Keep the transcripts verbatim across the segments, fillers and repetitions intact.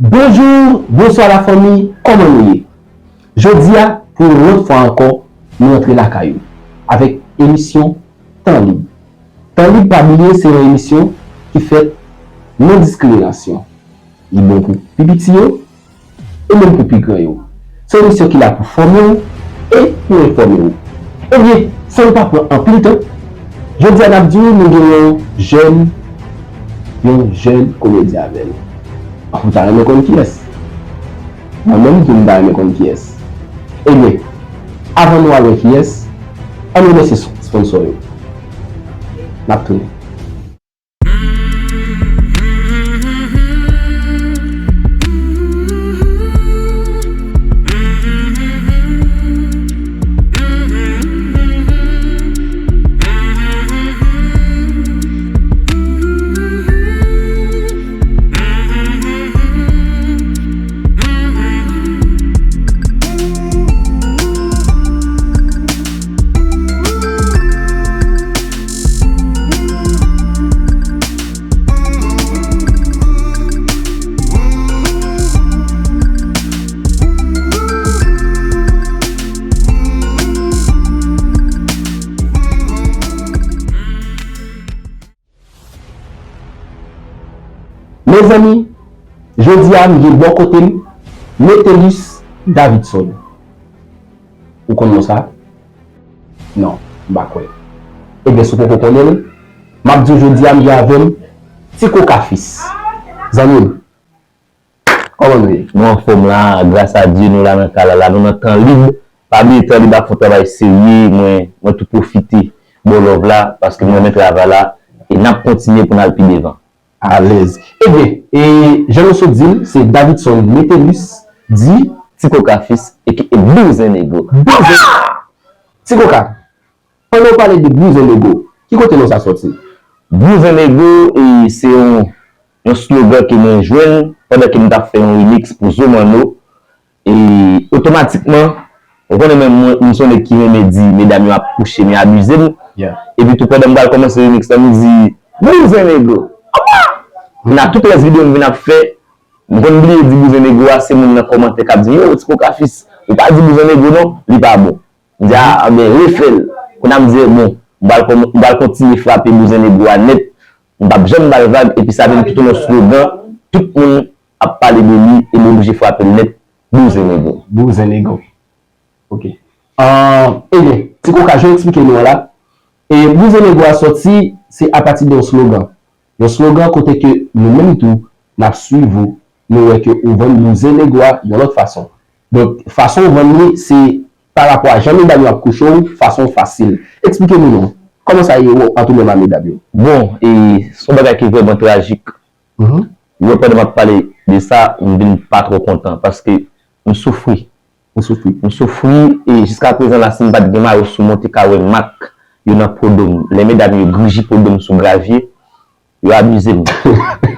Bonjou, bonswa lafanmi, kòman nou ye? Jodi a, pou yon lòt fwa ankò, nou antre lakay ou avèk emisyon Tan Lib. Tan Lib, pa bliye, se yon emisyon ki fèt nan diskriminasyon. Li bon pou pi piti yo, e menm pou pi gran yo. Se yon emisyon ki la pou fòme w e pou enfòme w. Ebyen, san nou pa pran anpil tan, jodi a n ap di w nou gen yon jèn, yon jèn komedyen avè nou. Ou ta renmen konn kiyès? Mwen menm tou m ta renmen konn kiyès. Ebyen, avan nou al wè kiyès, ann remèsye sp-, sponsò yo. N ap tounen. Mezanmi, jodi a m gen bò kote m Metellus Davidson. Ou konn non sa? Non, m pa kwè. Ebyen, si w poko konnen l, m ap di w jodi a m gen avè m Ti Koka Fils. Zanmi m, kòman nou ye? Nou anfòm la, gras a Dye, nou la nan kay la, la nou nan Tan Lib. Pa bliye Tan Lib ap fè yon travay serye, mwen, mwen tou pwofite ba w love la, paske mwen renmen travay la, e n ap kontinye pou n al pi devan. Alèz. Ebyen, e, jan nou sot di l, se Davidson Metellus, di Ti Koka Fils, e ki, e Bouzen Negro. Bouzen! Ti Koka, pandan w pale de Bouzen Negro, ki kote non sa sòti? Bouzen Negro, e, se yon, yon slogan ke mwen jwenn pandan ke m t ap fè yon remix pou Zo Manno. E otomatikman, ou konnen menm mwen, m se yon nèg ki renmen di medam yo ap kouche m, yo abize m. Yeah. Epi tou pandan m pral kòmanse remix la, m di, "Bouzen Negro." Apa! Nan tout rès videyo m vin ap fè, m konn bliye di Bouzen Negro a, se moun nan kòmantè k ap di, "Yo, Ti Koka Fils, ou pa di Bouzen Negro non, li pa bon." M di, "A, anben, refè l." Kounye a m di, "Bon, m pral kòm-, m pral kontinye frape Bouzen Negro a nèt. M p ap janm ba l vag, epi sa vin tounen yon slogan, tout moun ap pale de li, e m oblije frape l nèt, Bouzen Negro." Bouzen Negro. Ok. Ah, ebyen, Ti Koka, jan w eksplike nou an la, e Bouzen Negro a sòti, se apati de yon slogan. Yon slogan kote ke nou menm tou, n ap swiv ou, nou wè ke ou vann Bouzen Negro a yon lòt fason. Donk, fason w vann li, se pa rapò a jan medam yo ap kouche w, fason w fasil. Eksplike nou non, kòman sa ye ant ou menm a medam yo? Bon, e se yon bagay ki vrèman trajik. Mhm. Yo, pandan m ap pale de sa, m vin pa twò kontan, paske m soufri. Ou soufri? M soufri, e jiskaprezan la, si m pa t gen mayo sou mwen, te ka wè mak yo nan po do m. Lè medam yo griji po do m sou gravye, yo abize m.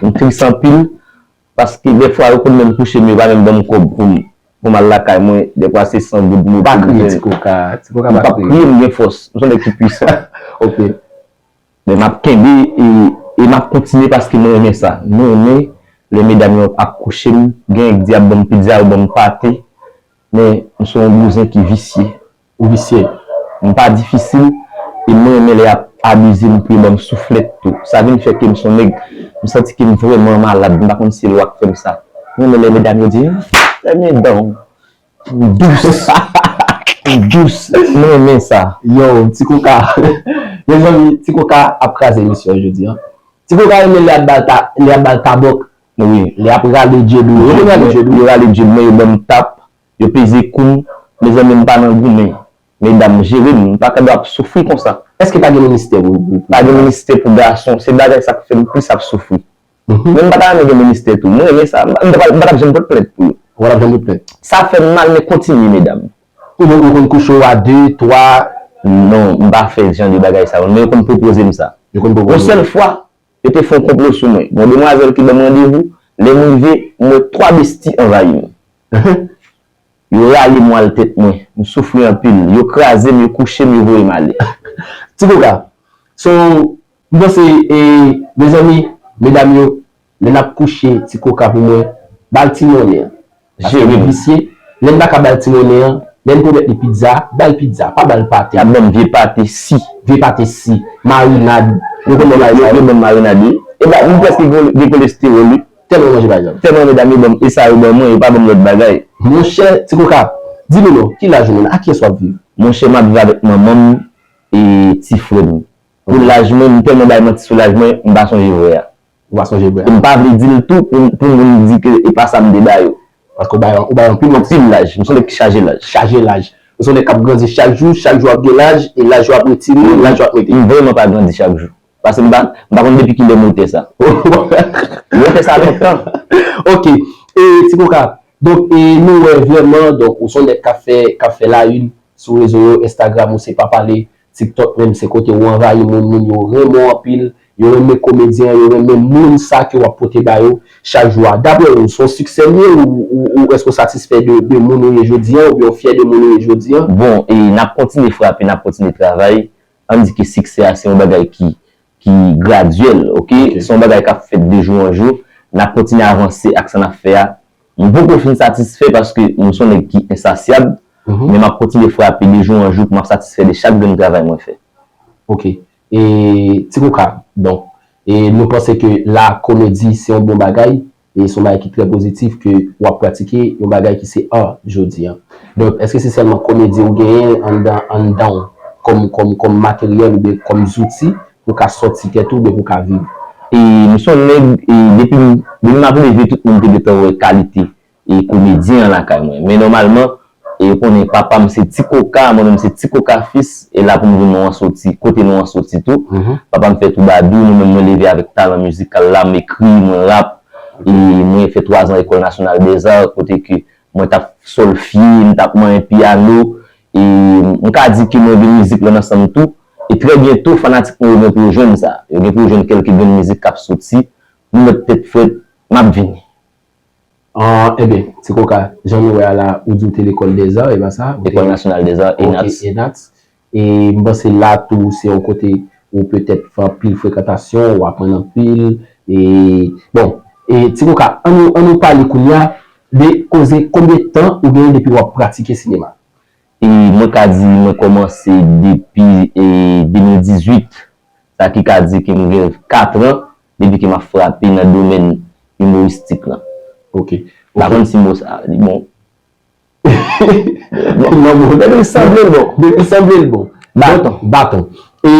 M tris anpil, paske dèfwa, yo konn menm kouche m, yo pa menm ban m kòb pou m, pou m al lakay mwen. Dèfwa, se san goud m. Pa kriye, Ti Koka. Ti Koka, pa kriye. M p ap kriye, m gen fòs. M se yon nèg ki pwisan. Ok. Men m ap kenbe e, e m ap kontinye paske mwen renmen sa. Mwen renmen lè medam yo ap kouche m, gen k di y ap ban m pizza, yo ban m pate, men m se yon bouzen ki visye. Ou visye? M pa difisil, e mwen renmen lè y ap abize m pou yo ban m souflèt tou. Sa vin fè ke m se yon nèg, m santi ke m vrèman malad, m pa konn si se lwa k fè m sa. Mwen renmen lè medam yo di, "Fèmen dan w." M dous. M dous. Mwen renmen sa. Yo, Ti Koka. Mezanmi, Ti Koka ap kraze emisyon an jodi a. Ti Koka renmen lè y ap ba l ta-, lè y ap ba l tabòk. Wi. Lè y ap rale djed ou. Yo konn rale djed ou? Yo rale djed mwen, yo ban m tap, yo peze kou m. Mezanmi, m pa nan goumen. Medam, jere m, m pa ka dwe ap soufri konsa. Èske pa gen ministè pou, pou, pou... Pa gen ministè pou gason, se bagay sa k fè m plis ap soufri. Mhm. Men m pa ta renmen gen ministè tou. Mwen renmen sa. M, m, pa, m pa t ap janm pot plent pou yo. Ou pa t ap janm pot plent? Sa fè m mal, men kontinye, medam. Ou, ou konn kouche w a de, twa? Non, m pa fè jan de bagay sa yo. Men yo konn pwopoze m sa. Yo konn pwopoze w. Yon sèl fwa, yo te fè yon konplo sou mwen. Gon demwazèl ki ban m randevou, lè m rive, m wè twa besti anvayi m. Yo rayi m, al tèt mwen. M soufri anpil. Yo kraze m, yo kouche m, yo voye m ale. Ti Koka. So, m panse, e, mezanmi, medam yo, lè n ap kouche Ti Koka pou mwen, Ba l ti monnen an. Paske li visye. Lè n pa ka ba l ti monnen an, lè n pwomèt li pizza, ba l pizza, pa ba l pate. Ap ban m vye pate si. Vye pate si, marinad. Yo konn bay sa yo. Yo ban m marinad, wi. E ba, m prèske gen kolestewòl, wi. Tèlman manje bagay sa yo. Tèlman medam yo ban m, e sa yo ban mwen, yo pa ban m lòt bagay. Monchè, Ti Koka, di nou non, ki laj ou menm? A kiyès w ap viv? Monchè, m ap viv avèk manman m e ti frè m. Pou laj mwen, m tèlman bay manti sou laj mwen, m pa sonje vrè a. Ou pa sonje vrè a. E m pa vle di l tou pou, pou moun di ke e pa sa m te ba yo. Paske ou bay, ou bay anpil manti. Anpil laj. M se yon nèg ki chaje laj. Chaje laj. Ou se yon nèg k ap grandi chak jou, chak jou w ap gen laj, e laj yo ap retire, laj yo ap mete. M vrèman pa grandi chak jou. Paske m pa, m pa konn depi kilè m wete sa. M wete sa lontan. Ok. E, Ti Koka, donk, e, nou wè vrèman, donk, ou se yon nèg k ap fè, k ap fè la une sou rezo yo, Instagram ou se pa pale, TikTok menm se kote ou anvayi moun, moun yo renmen w anpil, yo renmen komedyen an, yo renmen moun sa ke w ap pote ba yo chak jou a. Daprè ou, se yon siksè l ye ou, ou, ou èske w satisfè de, de moun ou ye jodi a, oubyen w fyè de moun ou ye jodi a? Bon, e n ap kontinye frape, n ap kontinye travay. Ann di ke siksè a se yon bagay ki, ki gradyèl, ok? Ok. Se yon bagay k ap fèt de jou an jou. N ap kontinye avanse ak sa n ap fè a. M poko fin satisfè paske m se yon nèg ki ensasyab, men m ap kontinye frape de jou an jou pou m ap satisfè de chak grenn travay mwen fè. Ok. E, Ti Koka, donk, e nou panse ke la komedi se yon bon bagay, e se yon bagay ki trè pozitif ke w ap pratike, yon bagay ki se art jodi a. Donk, èske se sèlman komedi ou genyen anndan, anndan w kòm, kòm, kòm materyèl oubyen kòm zouti pou w ka sòti tèt ou oubyen pou w ka viv? E m se yon nèg, e depi m, depi m ap leve, tout moun te gentan wè kalite e komedyen an lakay mwen. Men nòmalman, e yo konnen papa m se Ti Koka, mwen menm se Ti Koka Fils, e la pou m di non an soti, kote non an soti tou. Papa m fè twoubadou, mwen menm mwen leve avèk talan mizikal la, m ekri, mwen rap, e mwen fè twazan Ecole Nationale des Arts, kote ke mwen t ap sòlfye, m t ap manyen pyano, e m ka di ke mwen gen mizik lan nan san m tou, e trè byento fanatik mwen yo gen pou yo jwenn sa, yo gen pou yo jwenn kèlke grenn mizik k ap soti, nou mèt tèt frèt, m ap vini. Ah, ebyen, Ti Koka, jan nou wè a la, ou di w te lekòl dèzè, e pa sa? Ou te École Nationale des Arts, ok, ENATS. ENATS. E m panse la tou, se yon kote ou petèt fè anpil frekantasyon, ou aprann anpil. E, bon, e Ti Koka, ann nou, ann nou pale kounye a de koze konbyen tan ou genyen depi w ap pratike sinema? E mwen ka di mwen kòmanse depi, e, de mil dizuit. Sa ki ka di ke m gen kat an depi ke m ap frape nan domèn imoristik lan. Ok. M pa konn si mo sa a li bon. Non, bon, depi l sanble l bon. Depi l sanble l bon. Baton. Baton. E,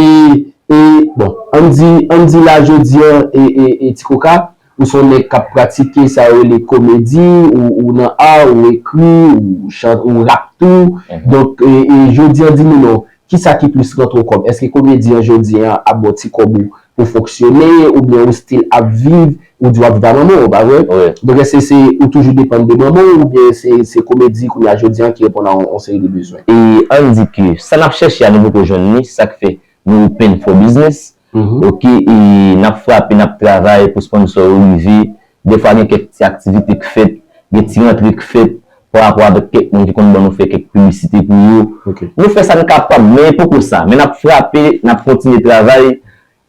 e, bon, ann di, ann di la jodi a, e, e, e, Ti Koka, ou se yon nèg k ap pratike sa yo rele komedi, ou, ou nan art, ou ekri, ou chan-, ou rap tou. Donk, e, e, jodi a, di nou non, kisa ki plis rantre w kòb? Èske komedi an jodi a ap ba w ti kòb ou pou fonksyone, oubyen ou still ap viv, ou di w ap viv a manman w, pa vre? Wi. Donk, èske se ou toujou depann de manman w, oubyen se, se komedi kounye a jodi a ki reponn a yon, yon seri de bezwen? E ann di ke sa n ap chèche a, nou poko jwenn li, se sa k fè nou open for business. Ok, e n ap frape, n ap travay pou sponsor yo rive. Defwa gen kèk ti aktivite k fèt, gen ti rantre k fèt pa rapò avèk kèk moun ki konn ban nou fè kèk piblisite pou yo. Ok. Nou fè sa n kapab, men e poko sa. Men n ap frape, n ap kontinye travay.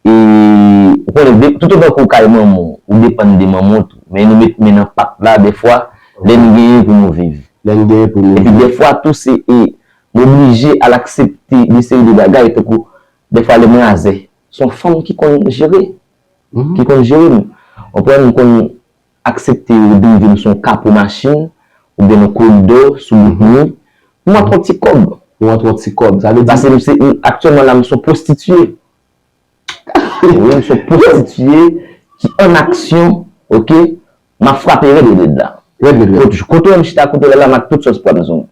E ou konnen, de, toutotan ke w kay manman w, ou depann de manman w tou. Men nou met men nan pat la, defwa, lè n genyen pou nou viv. Lè n genyen pou nou viv. Epi defwa tou, se, e, m oblije al aksepte de seri de bagay, tankou, defwa, lè m razè, se yon fanm ki konn jere, ki konn jere m. Ou konprann, m konn aksepte yo drive m sou yon kapo machin, oubyen nan koridò, sou bout mi, pou m antre yon ti kòb. Pou antre yon ti kòb. Sa vle di. Paske m se, m, aktyèlman la, m se yon pwostitiye. Wi, m se yon pwostitiye ki an aksyon, ok? M ap frape rèd, rèd, rèd la. Rèd, rèd, rèd. Kote, kote w wè m chita, kote w wè la, m ak tout sòs pwa m sou mwen.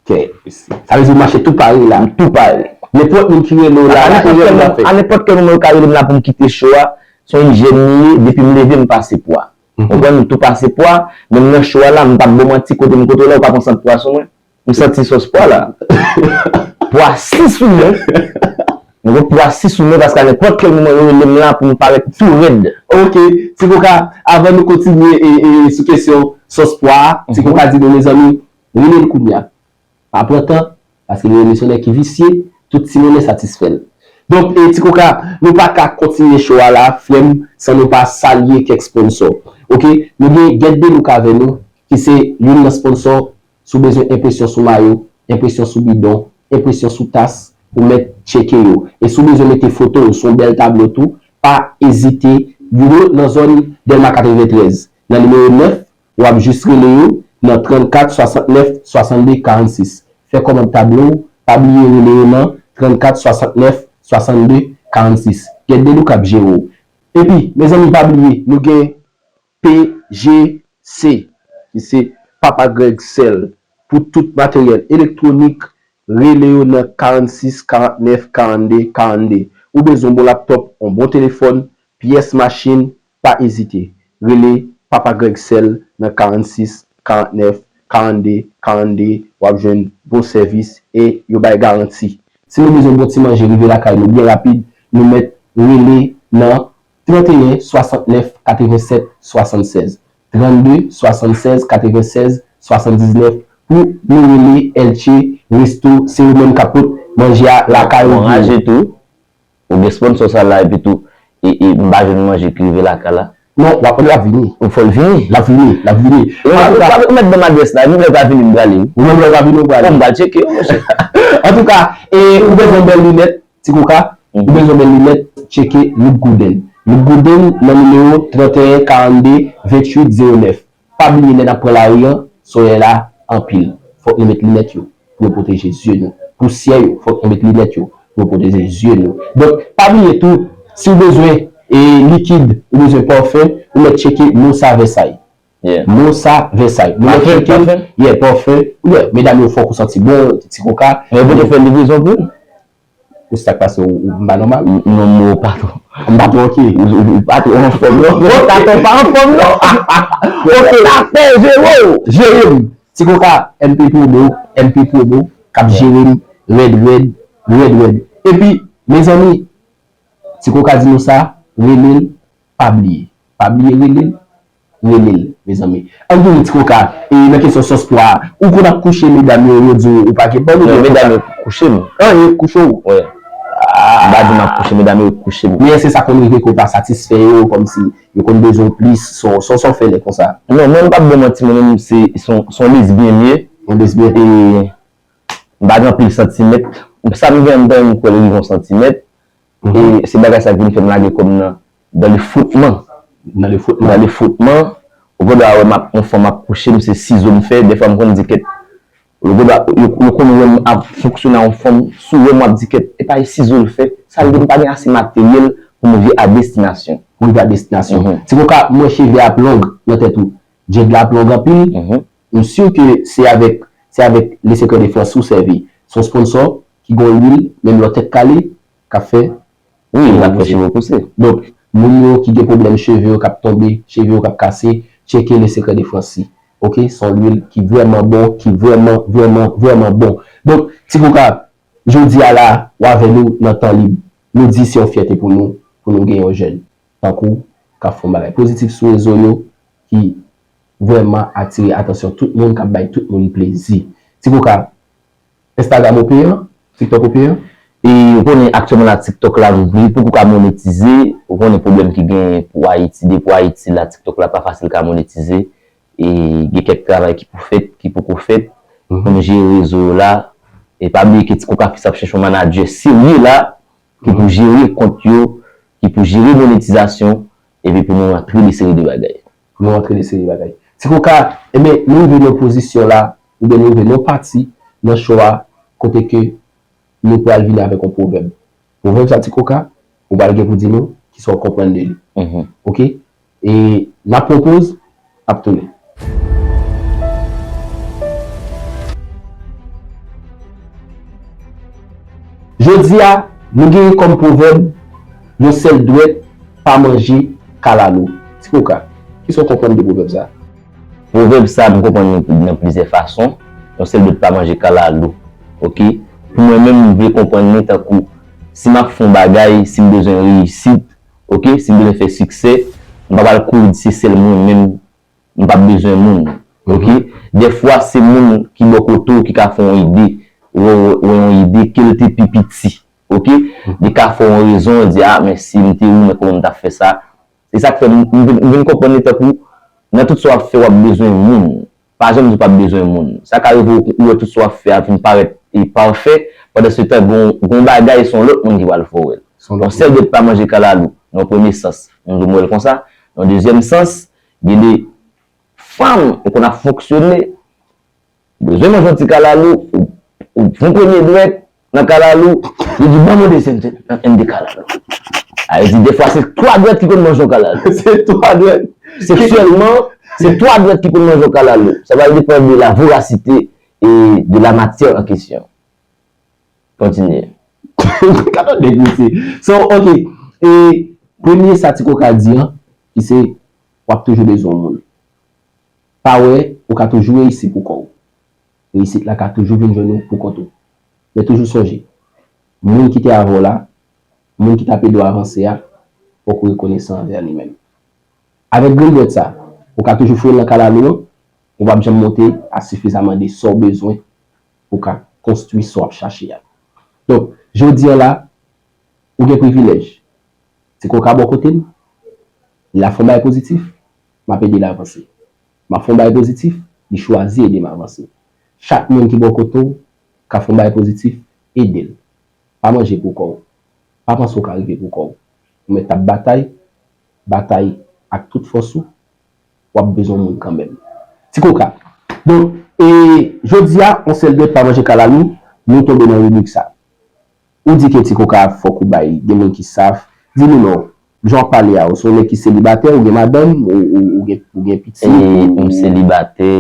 Kè, sa vle di w mache tou pare la. M tou pare. Nenpòt moun ki rele w la, a nenpòt kèl moman, a nenpòt kèl moman yo ka rele m la pou m kite cho a, se yon ijyèn li ye, depi m leve m pase pwa. Ou konprann, m tou pase pwa, menm nan cho a la, m p ap ba w manti, kote m kote w la, ou pa pran sant pwa sou mwen. M santi sòs pwa la. Pwa si sou mwen. Mwen gen pwa si sou mwen paske a nenpòt kèl moman yo rele m la pou m parèt tou rèd. Ok, Ti Koka, avan nou kontinye e, e, sou kesyon sòs pwa a, Ti Koka di nou, mezanmi, rele l kounye a. Pa pran tan, paske li renmen se yon nèg ki visye, tout ti monnen satisfè l. Donk, e, Ti Koka, nou pa ka kontinye show a la, frè m, san nou pa salye kèk sponsò. Oke? Nou gen Get Delook avè nou, ki se youn nan sponsò. Si w bezwen enpresyon sou mayo, enpresyon sou bidon, enpresyon sou tas, ou mèt tcheke yo. E si w bezwen mete foto w sou yon bèl tablo tou, pa ezite, yo nan zòn Dèlma katreventrèz. Nan nimewo nèf, w ap jis rele yo nan trannkat swasantnèf swasannde karannsis. Fè kòmand tablo w, pa bliye rele yo nan trannkat swasantnèf swasannde karannsis. Get Delook ap jere w. Epi, mezanmi, pa bliye, nou gen P G C, ki se Papa Greg Sèl, pou tout materyèl elektwonik, rele yo nan karannsis karannèf karannde karannde. Ou bezwen yon bon laptòp, yon bon telefòn, pyès machin, pa ezite. Rele Papa Greg Sèl nan karannsis karannèf karannde karannde, w ap jwenn bon sèvis e yo bay garanti. Si nou bezwen bon ti manje rive lakay nou byen rapid, nou mèt rele nan trannde swasannnèf katrevennsèt swasannsèz. Trannde swasannsèz katrevennsèz swasanndiznèf pou nou rele Elche Resto, se yo menm k ap pot manje a lakay ou. Anraje tou, ou gen sponsò sa la, epi tou, e, e m pa jwenn manje ki rive lakay la. Non, w ap, l ap vini. Ou fò l vini. L ap vini, l ap vini. Ou mèt ban m adrès la, epi lè l ka vini, m prale. Ou menm lè w ka vini, ou prale. Bon, m pral tcheke yo, monchè. Antouka, e, ou bezwen bèl linèt, Ti Koka, ou bezwen bèl linèt, tcheke Look Gooden. Look Gooden nan nimewo trannteyen karannde venntuit zewo nèf. Pa bliye lè n ap pran lari an, solèy la anpil. Fòk nou met linèt yo pou yo pwoteje zye nou. Pousyè yo, fòk nou met linèt yo pou yo pwoteje zye nou. Donk, pa bliye tou, si w bezwen e likid, ou bezwen pafen, ou mèt tcheke Mosa Vèsay. Mosa Vèsay. Nou mèt tcheke l. Yeah, pafen. Yeah, medam yo fòk ou santi bon, Ti Koka. Men yo pote fè livrezon pou ou? Ou sa k pase, ou, ou pa nòmal? Non, mwen pa twò. M pa twò, oke. Ou, ou, ou pa twò anfòm, non. Ou pa twò pa anfòm, non. Ou ta fè jere w. Jere m. Ti Koka, M P Promo, M P Promo, k ap jere m rèd, rèd, rèd, rèd. Epi, mezanmi, Ti Koka di nou sa, rele l, pa bliye. Pa bliye rele l, rele l, mezanmi. Ann vini Ti Koka, e nan kesyon sòs pwa a, ou konn ap kouche medam yo, yo di w ou pa gen pwoblèm. Non, medam yo kouche m. An, yo kouche w? Wi. M pa di m ap kouche medam yo, yo kouche m. Men èske sa konn rive ke w pa satisfè yo, kòmsi yo konn bezwen w plis, sa w, sa w, sa w fè lè konsa? Non, mwen m p ap ba w manti, mwen menm se, se yon, se yon lesbyèn m ye. Yon lesbyèn. E m pa gen anpil santimèt. Sa m gen anndan m kwè l rive yon santimèt. E se bagay sa ki vin fè m lage kò m nan, dans le frottement. Dans le frottement. Dans le frottement. Ou gen dwa wè m ap, yon fanm ap kouche m, se sizo m fè. Dèfwa m konn di kèt. Ou gen dwa, yo, yo konn wè m ap fonksyone a yon fanm, si w wè m w ap di kèt, e pa e sizo l fè. Sa vle di m pa gen ase materyèl pou m rive a destinasyon. Pou rive a destinasyon. Ti Koka, m wè cheve ap long nan tèt ou. Dread la ap long anpil. M si ke se avèk, se avèk Le Secret de France ou sèvi. Se yon sponsò ki gen yon lwil, menm lè w tèt kale, k ap fè Wi, l ap fè cheve w pouse. Donk, moun yo ki gen pwoblèm cheve yo k ap tonbe, cheve yo k ap kase, tcheke Le Secret de France. Oke, se yon lwil ki vrèman bon, ki vrèman, vrèman, vrèman bon. Donk, Ti Koka, jodi a la, w avè nou nan Tan Lib. Nou di se yon fyète pou nou, pou nou gen yon jèn tankou w k ap fè yon bagay pozitif sou rezo yo, ki vrèman atire atansyon tout moun, k ap bay tout moun plezi. Ti Koka, Instagram ou peyan? TikTok ou peyan? E ou konnen aktyèlman la TikTok la, li poko ka monetize, ou konnen pwoblèm ki genyen pou Ayiti, depi Ayiti la TikTok la pa fasil ka monetize, e gen kèk travay ki pou fèt, ki poko fèt, pou nou jere rezo yo la, e pa bliye ke Ti Koka Fils ap chèche yon manadjè serye la, ki pou jere kont yo, ki pou jere monetizasyon, epi pou nou rantre de seri de bagay. Pou nou rantre de seri de bagay. Ti Koka, enben, nou rive nan yon pozisyon la, oubyen nou rive nan yon pati nan show a, kote ke nou pral vini avèk yon pwovèb. Pwovèb sa, Ti Koka, ou pral gen pou di nou kisa w konprann de li. Oke? E n ap pran yon poz, n ap tounen. Jodi a, nou genyen kòm pwovèb, yon sèl dwèt pa manje kalalou. Ti Koka, kisa w konprann de pwovèb sa? Pwovèb sa, m konprann li nan plizyè fason. Yon sèl dwèt pa manje kalalou. Oke? Pou mwen menm, m vle konprann li tankou, si m ap fè yon bagay, si m bezwen reyisit, oke, si m bezwen fè siksè, m pa pral kouri di se sèl mwen menm, m p ap bezwen moun. Oke? Dèfwa, se moun ki bò kote w ki ka fè yon ide, wè, wè, wè yon ide, ke l te pi piti. Ok? Li ka fè w yon rezon, di, a, men si m te ou, men kòman m t ap fè sa? Se sa k fè m, m vin, m vin konprann li tankou, nan tout sa w ap fè, w ap bezwen moun. Pa janm di w p ap bezwen moun. Sa ka rive w, ou wè tout sa w ap fè a vin parèt e pafè, pandan se tan, gon, gon bagay, se yon lòt moun ki pral fè w wè l. Yon sèl dwèt pa manje kalalou, nan yon premye sans. M di w m wè l konsa. Nan yon dezyèm sans, gen de fanm, ou konn ap fonksyone, bezwen manje yon ti kalalou, ou, ou pran premye dwèt nan kalalou, li di, ban mwen dezyèm ti, yon ti kalalou. Sa vle di, defwa, se twa dwèt ki konn manje yon kalalou. Se twa dwèt. Seksyèlman, se twa dwèt ki konn manje yon kalalou. Sa va depann de la vorasite e de la matyè an kesyon. Kontinye. Gade yon nèg, mesye. So, ok. E, premye sa Ti Koka di an, ki se, w ap toujou bezwen yon moun. Pa wè, ou ka toujou reyisi pou kò w. Reyisit la ka toujou vin jwenn ou pou kont ou. Men toujou sonje, moun ki te avè w la, moun ki t ap ede w avanse a, fòk ou rekonesan anvè li menm. Avèk grenn dwèt sa, ou ka toujou foure l nan kalalou an, ou p ap janm monte a sifizaman de sa w bezwen pou w ka konstwi sa w ap chache a. Donk, jodi a la, ou gen privilèj. Ti Koka bò kote m, l ap fè yon bagay pozitif, m ap ede l avanse. M ap fè yon bagay pozitif, li chwazi ede m avanse. Chak moun ki bò kote w, k ap fè yon bagay pozitif, ede l. Pa manje pou kò w. Pa panse w ka rive pou kò w. Ou mèt ap batay, batay ak tout fòs ou, w ap bezwen moun kanmenm. Ti Koka. Donk, e, jodi a, yon sèl dwèt pa manje kalalou, nou tonbe nan ribrik sa. Ou di ke Ti Koka fòk ou bay, gen moun ki saf. Di nou non, jan w ap pale a, ou se yon nèg ki selibatè, ou gen madanm, ou, ou, ou gen, ou gen pitit, e, ou m selibatè,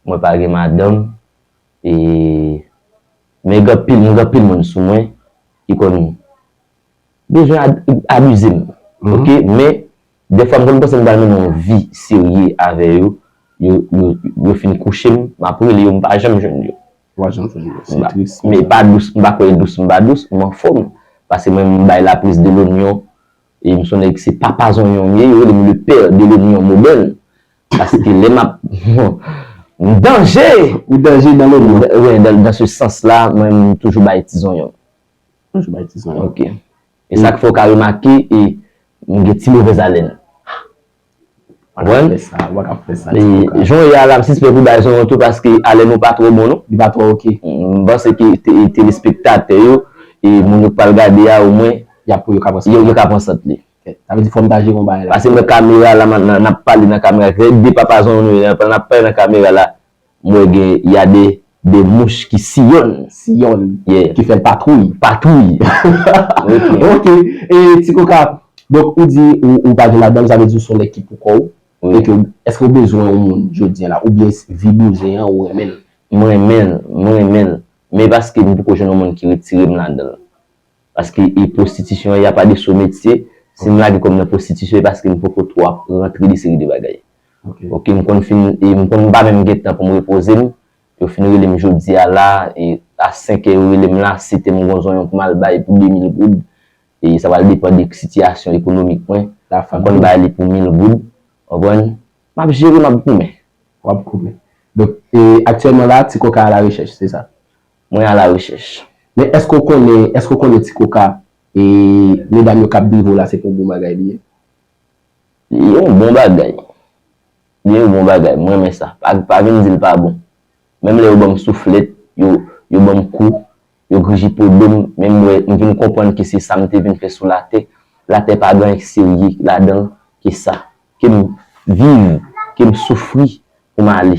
mwen pa gen madanm, e, men gen anpil, mwen gen anpil moun sou mwen ki konn bezwen ad- abize m. Mhm. Ok, men dèfwa m konn panse m pral mennen yon vi serye avè yo, yo, yo, yo fin kouche m, m ap rele yo, m pa janm jwenn yo. Ou pa janm jwenn yo, se tris. Men pa dous, m pa kwè dous, m pa dous, m anfòm. Paske mwen, m bay la plis de lonyon, e m se yon nèg, se papa zonyon m ye, yo rele m le père de l'oignon modèl. Paske lè m ap, m danje! Ou danje dans l'oignon. Wi, dans, dans ce sens-là, mwen, m toujou bay ti zonyon. Toujou bay ti zonyon. Ok. E sa k fè w ka remake, e m gen ti movèz alèn. Ou pa ka fè sa, ou pa ka fè sa, Ti Koka. Jan w ye a la, m sispèk ou bay zonyon tou, paske alèn ou pa twò bon, non? Li pa twò ok. M panse ke te- telespektatè yo, e moun yo k pral gade a, omwen, y ap, yo ka pran sant. Yo, yo ka pran sant li. Ok. Sa vle di fò m ta jere yon bagay la. Paske mwen kamera la, n ap pale nan kamera, se de papa zonyon nou ye, n ap pale nan kamera la. Mwen gen, y a des, des mouches qui sillonnent. Sillonnent. Yeah. Ki fè l patwouy. Patwouy. Ok. Ok. E Ti Koka, donk ou di ou, ou pa gen madanm, sa vle di ou se yon nèg ki pou kò w. Wi. E ke w- èske w bezwen yon moun jodi a la, oubyen vi bouzen an ou renmen l? Mwen renmen l, mwen renmen l. Men paske m poko jwenn yon moun ki retire m ladan l. Paske e pwostitisyon, y a pa de so metye. Si m lage kò m nan pwostitisyon, e paske m poko twò ap rantre de seri de bagay. Ok. Ok, m konn fin, e m konn m pa menm gen tan pou m repoze m. Yo fin rele m jodi a la, e a senk è yo rele m la, sèt è m gon zonyon pou m al bay pou de mil goud. E sa pral depann de sitiyasyon ekonomik mwen. M konn bay li pou mil goud. Ou konprann? M ap jere, m ap goumen. W ap goumen. Donk, e, aktyèlman la, Ti Koka a la rechèch, se sa? Mwen a la rechèch. Men èske w konnen, èske w konnen Ti Koka, e, medam yo k ap drive w la, se pa yon bon bagay li ye? Li yon bon bagay. Li yon bon bagay. Mwen renmen sa. Pa, pa vin di l pa bon. Menm lè yo ban m souflèt, yo, yo ban m kou, yo grijipo do m, men m wè, m vin konprann ke se sa m te vin fè sou latè. Latè pa gen anyen ki serye ladan l ke sa. Ke m viv, ke m soufri pou m ale.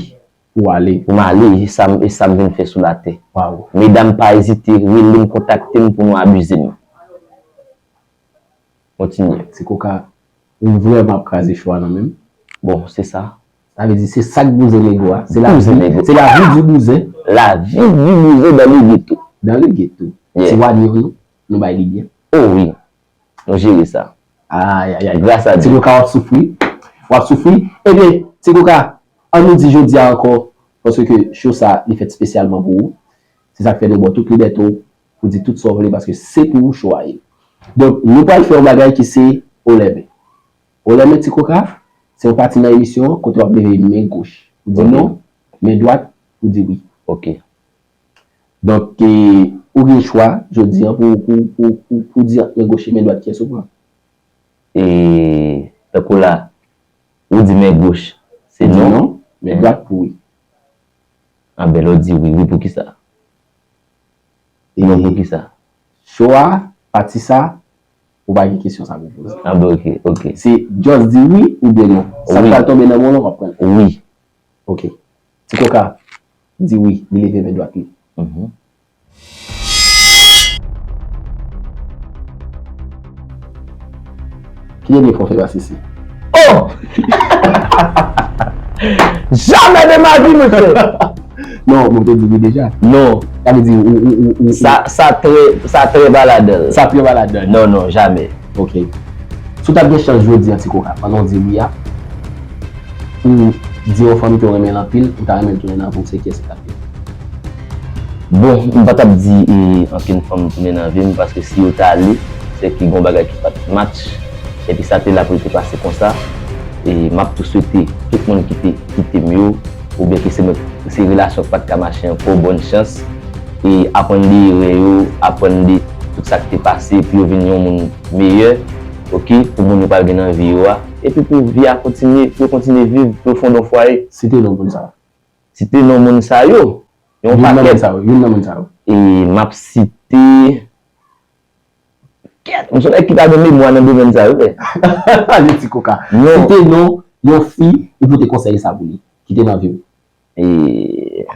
Pou w ale. Pou m ale, e sa m, e sa m vin fè sou latè. Waw. Medam pa ezite, rele m, kontakte m pou nou abize m. Kontinye. Ti Koka, ou vrèman ap kraze cho a nan men m. Bon, se sa. Sa vle di, se sa k bouzen nego a. Se la vi, se la vie du bouzen. La vie du bouzen dans le ghetto. Dans le ghetto. Yeah. Ti Wanyon nou, nou bay li byen. Oh wi. Nou jere sa. Ay, ay, ay. Gras a Dye. Ti Koka, w ap soufri. W ap soufri. Ebyen, Ti Koka, an nou di jodi a ankò, paske cho sa, li fèt espesyalman pou ou. Se sa k fè nou ba w tout libète w pou di tout sa w vle, paske se pou ou cho a ye. Donk, nou pral fè yon bagay ki se o lèmen. O lèmen, Ti Koka, se yon pati nan emisyon an kote w ap leve men goch pou di non, men dwat pou di wi. Ok. Donk, e, Ou gen chwa jodi a pou, pou, pou, pou, pou di ant men goch e men dwat kiyès ou pran. E tankou la, ou di men goch, se non. Men dwat pou wi. Anben, lè w di wi, wi poukisa? Non, poukisa? Cho a, pati sa, ou pa gen kesyon sa pou poze. Anben, ok, ok. Se just di wi oubyen non. Sa k pral tonbe nan men w lan, w ap pran l. Wi. Ok. Ti Koka di wi, li leve men dwat li. Mhm. Ki dènye fwa w fè pase si? Oh! Jamais de ma vie, mesye! Non, mwen te di wi deja. Non. Sa vle di ou, ou, ou, ou, sa, sa trè, sa trè pa ladan l. Sa trè pa ladan l. Non, non, jamè. Ok. Si w t ap gen chans jodi a, Ti Koka, pandan w di wi a, pou di yon fanm ke w renmen l anpil, ou ta renmen l tounen nan vi w, se kiyès li t ap ye? Bon, m pa t ap di, e, ankenn fanm tounen nan vi m, paske si yo t ale, se ke gen yon bagay ki pa t match, epi sa te la pou l te pase konsa. E m ap tou swete tout moun ki te kite m yo, oubyen ke se mwen, se relasyon ki pa t ka mache ankò, bòn chans, e aprann de erè yo, aprann de tout sa k te pase, pou yo vin yon moun meyè, ok, pou moun yo pral gen nan vi yo a, epi pou vi a kontinye, pou yo kontinye viv, pou yo fonde yon fwaye. Site non moun sa yo. Site non moun sa yo. Yon pakèt. Youn nan moun sa yo, youn nan moun sa yo. E m ap site, kèt, m se yon nèg ki pa gen memwa nan domèn sa yo, frè. Ale Ti Koka. Non. Site non yon fi ou pote konsèy sa pou li, ki te nan vi w. E,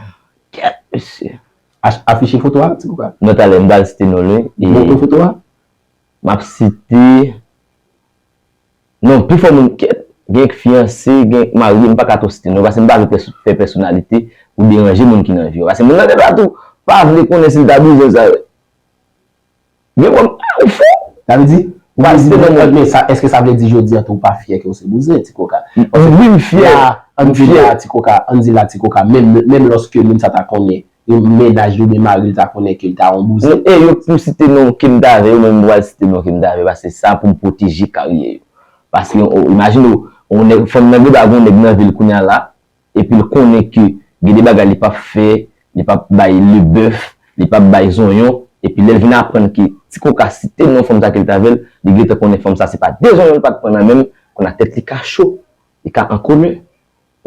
kèt, mesye. Ach-, afiche foto a, Ti Koka. Non, talè, m pral site non l, wi. E montre foto a. M ap site, non, pifò moun, kèt, gen k fiyanse, gen k marye, m pa ka twò site non, paske m pa vle pèso-, fè pèsonalite pou deranje moun ki nan vi yo. Paske moun nan te la tou pa vle konnen si l ta bezwen sa. Gen moun, ah, ou fou! Sa vle di, ou pa site non moun. Men sa, èske sa vle di jodi a tou ou pa fyè ke w se bouzen, Ti Koka? Wi, m fyè. La, ann di la, Ti Koka, ann di la, Ti Koka, menm, menm lòske moun sa ta konnen, e mennaj li oubyen mari l ta konnen ke l ta yon bouzen. E yo pou site non ke m ta vle, yo menm m pral site non ke m ta vle, paske sa pou m pwoteje karyè yo. Paske, o, imajine w, yon nèg, fanm nan gen dwa gen yon nèg nan vi l kounye a la, epi l konnen ke gen de bagay li p ap fè, li p ap bay lebèf, li p ap bay zonyon, epi lè l vin aprann ke Ti Koka site non fanm sa ke l t avè l, li gentan konnen fanm sa se pa de zonyon l pa t pran nan men l, kounye a tèt li ka cho, li ka an kolè.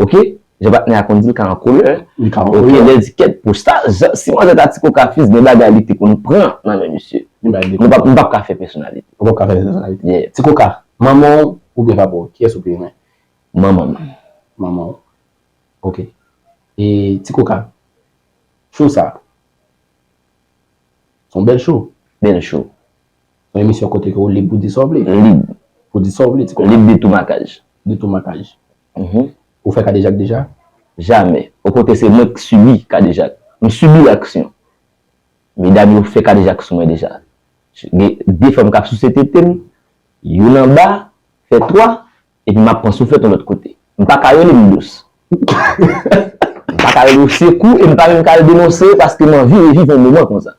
Ok? Jan patnè a konn di l ka an kolè. Li ka an kolè. Ok, lè l di kèt pou sa, jan, si manzè ta Ti Koka fis, gen bagay li te konn pran nan men misye. Li bay de konsa. M p ap, m p ap ka fè pèsonalite. Ou p ap ka fè pèsonalite. Yeah. Ti Koka, manman w oubyen papa w, kiyès ou pi renmen? Manman m. Manman w. Ok. E Ti Koka, cho sa, se yon bèl cho. Bèl cho. Yon emisyon kote ke ou lib pou di sa w vle. Lib. Pou di sa w vle, Ti Koka. Lib de tou makaj. De tou makaj. Mhm. Ou fè kadejak deja? Jamè. Okontrè, se mwen k sibi kadejak. M sibi laksyon. Medam yo fè kadejak sou mwen deja. Gen de fanm k ap souse tete m, youn anba, fè twa, epi m ap pran souflèt yon lòt kote. M pa ka rele m dous. M pa ka rele w sekou, e m pa menm ka al denonse paske m anvi reviv yon moman konsa.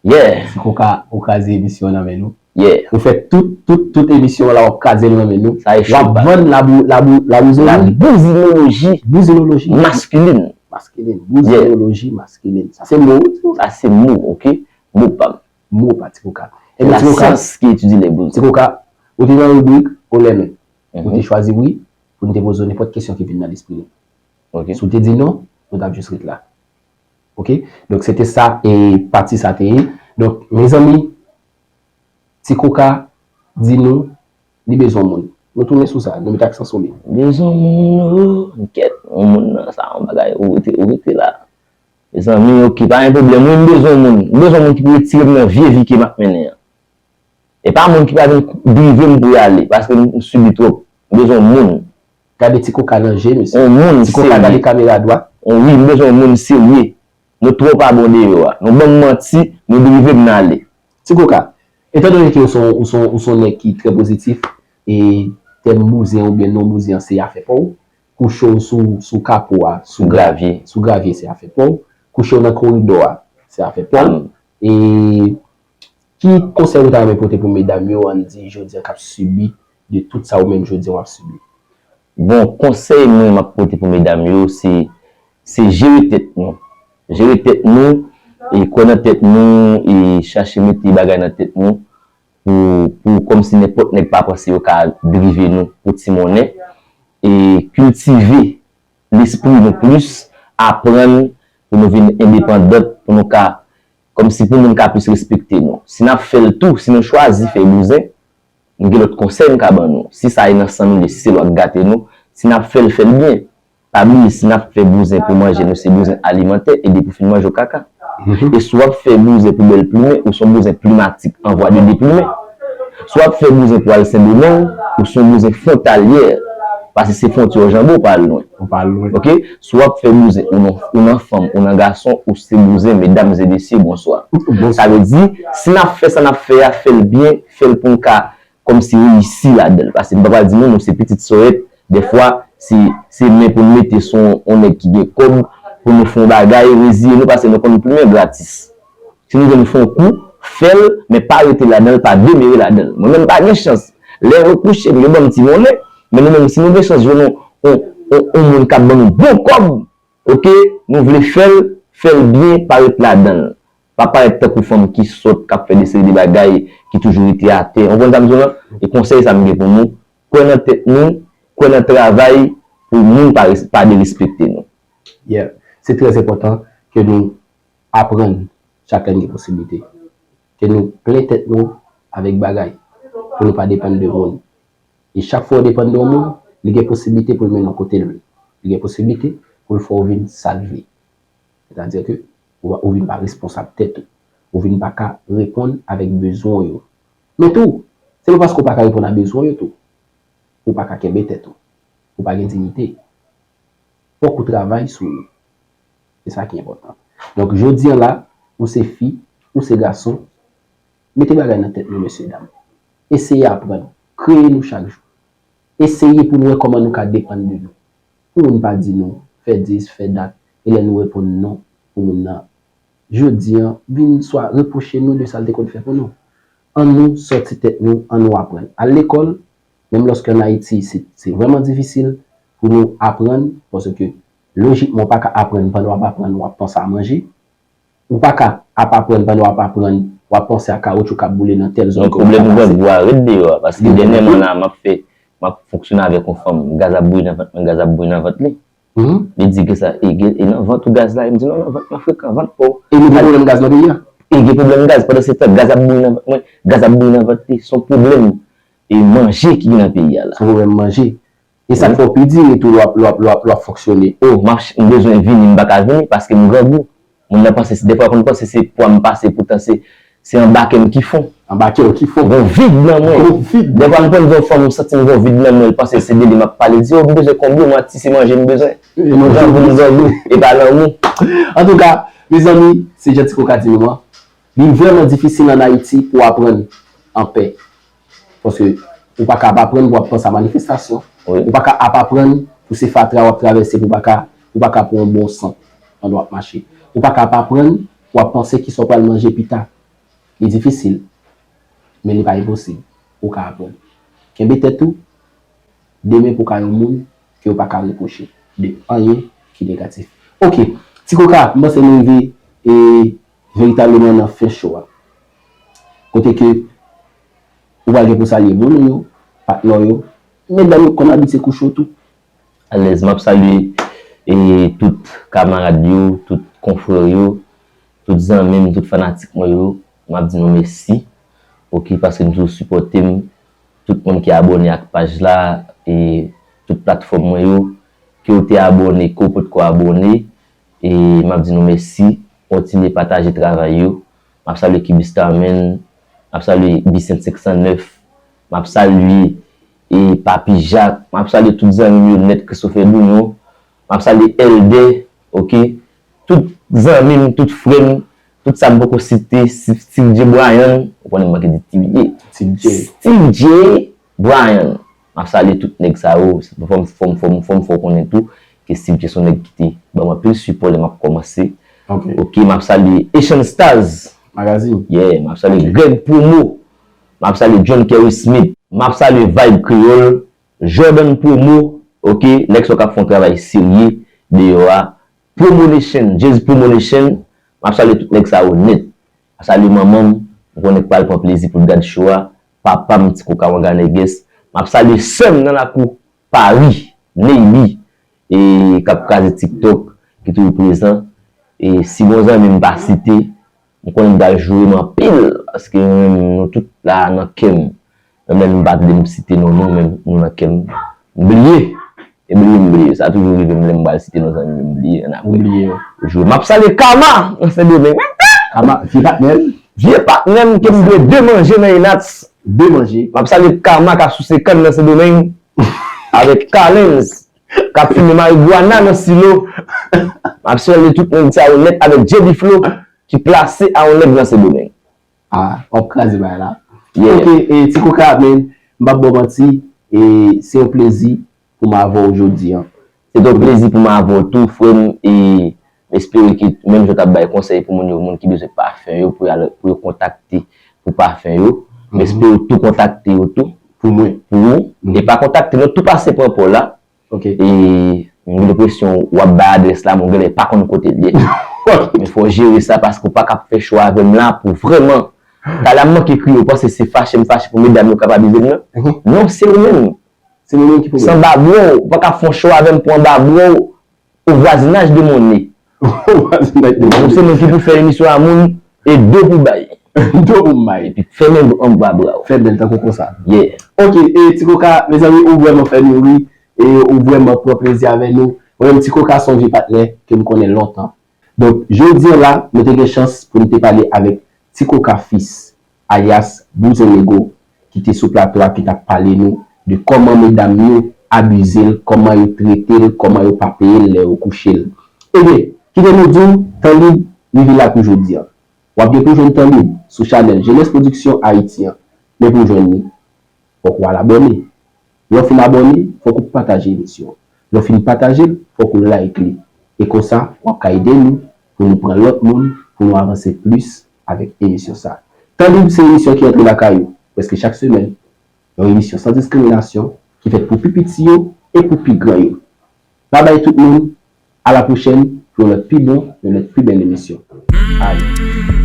Yeah. Ti Koka, ou kraze emisyon an nan men nou. Yeah. Ou fè tout, tout, tout emisyon an la, w ap kraze l nan men nou. Sa e cho. W ap vann labou, labou, labouzinoloji. Labouzinoloji. Bouzinoloji. Maskilin. Maskilin. Yeah. Bouzinoloji maskilin. Sa se mo ou, Ti Koka? Sa se mo, ok? Mo pa m. Mo pa Ti Koka. Ebyen, Ti Koka, la science qui étudie les bouses. Ti Koka, ou te nan ribrik Olè men. Ou te chwazi wi pou n te poze w nenpòt kesyon ki vin nan lespri nou. Ok. Si w te di non, nou t ap jis ret la. Ok? Donk, se te sa, e pati sa te ye. Donk, mezanmi, Ti Koka di nou li bezwen moun. Nou tounen sou sa, nou mete aksan sou li. Bezwen moun, oh, kèt, yon moun nan, sa yon bagay, ou rete, ou rete la. Mezanmi, ok, pa gen pwoblèm, wi, m bezwen moun. M bezwen moun ki pou retire m nan vye vi ke m ap mennen an. E pa moun ki pa vin drive m pou y ale, paske m, m sibi twòp. M bezwen moun. Gade Ti Koka nan je, mesye. Yon moun serye. Ti Koka gade kamera dwat. Wi, m bezwen yon moun serye. Nou twò pa bon deyò a. Nou ban m manti, nou drive m nan ale. Ti Koka, etandone ke ou se yon, ou se yon, ou se yon nèg ki trè pozitif, e tèm bouzen oubyen non bouzen an se afè pa w, kouche w sou, sou kapo a, sou gravye, sou gravye se afè pa w, kouche w nan koridò a, se afè pa w. E ki konsèy ou ta renmen pote pou medam yo, ann di, jodi a, k ap sibi de tout sa ou menm jodi a w ap sibi? Bon, konsèy mwen m ap pote pou medam yo, se, se jere tèt nou. Jere tèt nou, E kwè nan tèt nou, e chache mete bagay nan tèt nou pou, pou kòmsi nenpòt nèg pa panse yo ka drive nou pou ti monnen. E kiltive lespri nou plis, aprann pou nou vin endepandan, pou nou ka, kòmsi pou moun ka plis respekte nou. Si n ap fè l tou, si nou chwazi fè bouzen, m gen lòt konsèy m ka ban nou. Si sa e nan san nou ye, si se lwa k gate nou, si n ap fè l, fè l byen. Pa bliye, si n ap fè bouzen pou manje, nou se bouzen alimantè, e depi w fin manje, w kaka. E si w ap fè bouzen pou bèl plimen, ou se yon bouzen klimatik an vwa de deplimen. Si w ap fè bouzen pou al Sendomeng, ou se yon bouzen fwontalyè, paske se fwontyè w janbe, w pa al lwen. Ou pa al lwen. Oke? Si w ap fè bouzen, ou nan, ou nan fanm, ou nan gason, ou se bouzen, medam e mesye, bonswa. Sa vle di, si n ap fè sa n ap fè a, fè l byen, fè l pou n ka kòmsi reyisi ladan l. Paske m pa pral di nou, nou se pitit sòyèt, dèfwa, se, se men pou n mete sou yon nèg ki gen kòb, pou nou fè yon bagay, reziye nou, paske nou konn plimen gratis. Si nou jwenn fè yon kou, fè l, men pa rete ladan l, pa demere ladan l. Mwen menm m pa gen chans. Lè yo kouche m, yo ban m ti monnen, men nou menm, si nou gen chans jwenn yon, yon, yon, yon moun k ap ban nou bon kòb, oke, nou vle fè l, fè l byen, pa ret ladan l. Pa parèt tankou fanm ki sòt, k ap fè de seri de bagay, ki toujou rete atè. Ou konprann sa m di w lan? E konsèy sa m gen pou nou, kwè nan tèt nou, kwè nan travay, pou moun pa, pa derespekte nou. Yeah. Se trè enpòtan ke nou aprann chak lè n gen posiblite. Ke nou plen tèt nou avèk bagay pou nou pa depann de moun. E chak fwa w depann de yon moun, li gen posiblite pou l mennen w kote l vle. Li gen posiblite pou l fè w vin sa l vle. Sètadi ke ou, ou vin pa responsab tèt ou. Ou vin pa ka reponn avèk bezwen w yo. Men tou, se pa paske w pa ka reponn a bezwen w yo tou, ou pa ka kenbe tèt ou. Ou pa gen diyite. Fòk ou travay sou ou. Se sa ki enpòtan. Donk, jodi a la, ou se fi, ou se gason, mete bagay nan tèt nou, mesye dam. Eseye aprann. Kreye nou chak jou. Eseye pou nou wè kòman nou ka depann de nou. Pou moun pa di nou, fè dis, fè dat, e lè nou reponn non pou moun nan, jodi a, vin swa repwoche nou de sa l te konn fè pou nou. Ann nou sòti tèt nou, ann nou aprann. Al lekòl, menm lòske ann Ayiti, se, se vrèman difisil pou nou aprann, paske lojikman, w pa ka aprann pandan w ap aprann, w ap panse a manje. Ou pa ka ap aprann pandan w ap aprann, w ap panse a kawoutchou k ap boule nan tèl zòn ke w pa ka pase. Donk, pwoblèm grangou a ret deyò a, paske dènyèman la, m ap fè, m ap fonksyone avèk yon fanm, gaz ap bouyi nan vant mwen, gaz ap bouyi nan vant li. Li di, "Kisa? E, gen, e nan vant ou gaz la?" E m di, "Non, nan vant mwen frekan, vant pa w." E nou gen pwoblèm gaz nan peyi a? E gen pwoblèm gaz, pandan se tan, gaz ap bouyi nan vant mwen, gaz ap bouyi nan vant li, se yon pwoblèm e manje ki gen nan peyi a la. Se yon pwoblèm manje. E sa k fè w pi dire tou lè w ap, lè w ap, lè w ap, lè w ap fonksyone. O, m ap, m bezwen vini, m pa ka vini paske m grangou. Moun nan panse, dèfwa konn panse se pwa m pase, poutan se, se anba kè m ki fon. Anba kè w ki fon. Gon vid nan mwen. Gon vid. Dèfwa m konn gen yon fanm, m santi m gon vid nan mwen, l panse se de li m ap pale, di, "O, m bezwen konbyen, mwen ti se manje m bezwen." M grangou, m grangou, e pa lanmou. Antouka, mezanmi, se jan Ti Koka di nou an. Li vrèman difisil ann Ayiti pou w aprann anpè. Paske ou pa ka ap aprann pou w ap panse a manifestasyon. Ou pa ka ap aprann pou se fatra w ap travèse pou w pa ka, pou w pa ka pran yon bon sant pandan w ap mache. Ou pa ka ap aprann pou w ap panse kisa w pral manje pita. Li difisil, men li pa enposib. Ou ka aprann. Kenbe tèt ou, demen pou w ka yon moun ke yo pa ka repwoche de anyen ki negatif. Oke, Ti Koka, m panse nou rive e veritableman nan fen show a. Kote ke ou pral gen pou salye moun ou yo, patnè w yo, medam yo k konn abitye kouche w tou. Alèz, m ap salye e tout kamarad yo, tout konfrè yo, tout zanmi m, tout fanatik mwen yo, m ap di nou mèsi. Oke, paske nou toujou sipòte m. Tout moun ki abòne ak paj la, e tout platfòm mwen yo, ke w te abòne, ke w potko abòne, e m ap di nou mèsi. Kontinye pataje travay yo. M ap salye Kibi Starman, m ap salye Bisent senk san nèf, m ap salye e Papi Jak, m ap salye tout zanmi m yo nèt, Christopher Douyon, m ap salye Elder, oke? Tout zanmi m, tout frè m, tout sa m poko site, Steve, Steve J Bryan, ou konnen m manke di Steve J. Steve J. Steve J Bryan. M ap salye tout nèg sa yo. Fò m, fò m, fò m, fò m fè w konnen tou ke Steve J se yon nèg ki te ban m anpil sipò lè m ap kòmanse. Oke, m ap salye Asian Stars Magazine. Yeah, m ap salye Greg Promo. M ap salye John Kerry Smith. M ap salye Vibe Kreyòl, Jordan Promo. Oke, nèg sa yo k ap fè yon travay serye deyò a. Promo Nation, Jazz Promo Nation. M ap salye tout nèg sa yo nèt. M ap salye manman m, m konnen k pral pran plezi pou l gad show a. Papa m, Ti Koka Wanga Nègès. M ap salye sè m nan lakou Paris, Neyli, e k ap kraze TikTok, ki toujou prezan. E si gon zanmi m pa site, m konnen m pral joure m anpil, paske nou menm, nou tout la nan kè m. Menm lè nou pa vle m site non nou, men nou nan kè m. M bliye. E bliye m bliye. Sa toujou rive m lè m pral site non zanmi m, m bliye. Ann apre. Ou bliye yo. Joure. M ap salye Kama nan Sendomeng. Kama, vye patnè m. Vye patnè m ke m dwe de manje nan Enats. De manje. M ap salye Kama k ap souse kann nan Sendomeng. Avèk Kalens, k ap fimen marigwana nan Silo. M ap salye tout nèg sa yo nèt avèk J D Flow, ki plase a yon nèg nan Sendomeng. Ah, w ap kraze bagay la. Yeah. Ok, e, Ti Koka, men, m p ap ba w manti, e, se yon plezi pou m avè w jodi a. Se te yon plezi pou m avè w tou, frè m, e m espere ke menm jan w t ap bay konsèy pou moun yo, moun ki bezwen pafen yo, pou y al, pou yo kontakte pou pafen yo, m espere w tou kontakte yo tou. Pou mwen. Pou ou. E pa kontakte nou, tou pase pran pa w la. Ok. E m gen enpresyon w ap bay adrès la, men w genlè pa konn kote l ye. Men fò w jere sa, paske w pa ka ap fè show avè m la pou vrèman. Talè a m manke kriye, w panse se fache m fache pou medam yo k ap abize m nan. Non, se ou menm. Se nou menm ki pwoblèm. Sanba bro, ou pa ka ap fè yon show avè m pou anba bro, au voisinage de mon nez. Au voisinage de mon nez. Ou se moun ki pou fè emisyon a moun e do pou bay. Do pou bay. Epi fèmen anba bra w. Fèmen tankou konsa. Yeah. Ok, e Ti Koka, mezanmi, ou vrèman fè nou ri, e ou vrèman pran plezi avè nou. Mwen menm, Ti Koka se yon vye patnè ke m konnen lontan. Donk, jodi a la, nou te gen chans pou nou te pale avèk Ti Koka Fils, alyas Bouzen Nego, ki te sou plato a, ki t ap pale nou de kòman medam yo abize l, kòman yo trete l, kòman yo pa peye l lè yo kouche l. Ebyen, kite nou di w, Tan Lib rive lakou jodi a. W ap gen pou jwenn Tan Lib sou chanèl Jeunesse Production Haïti an, men pou w jwenn li, fòk ou al abòne. Lè w fin abòne, fòk ou pataje emisyon an. Lè w fin pataje l, fòk ou like li. E konsa, w ap ka ede nou pou nou pran lòt moun, pou nou avanse plis avèk emisyon sa a. Tan Lib se emisyon ki antre lakay ou prèske chak semèn. Yon emisyon san diskriminasyon ki fèt pou pi piti yo e pou pi gran yo. Babay tout moun, a la pwochèn pou yon lòt pi bon, yon lòt pi bèl emisyon. Bye.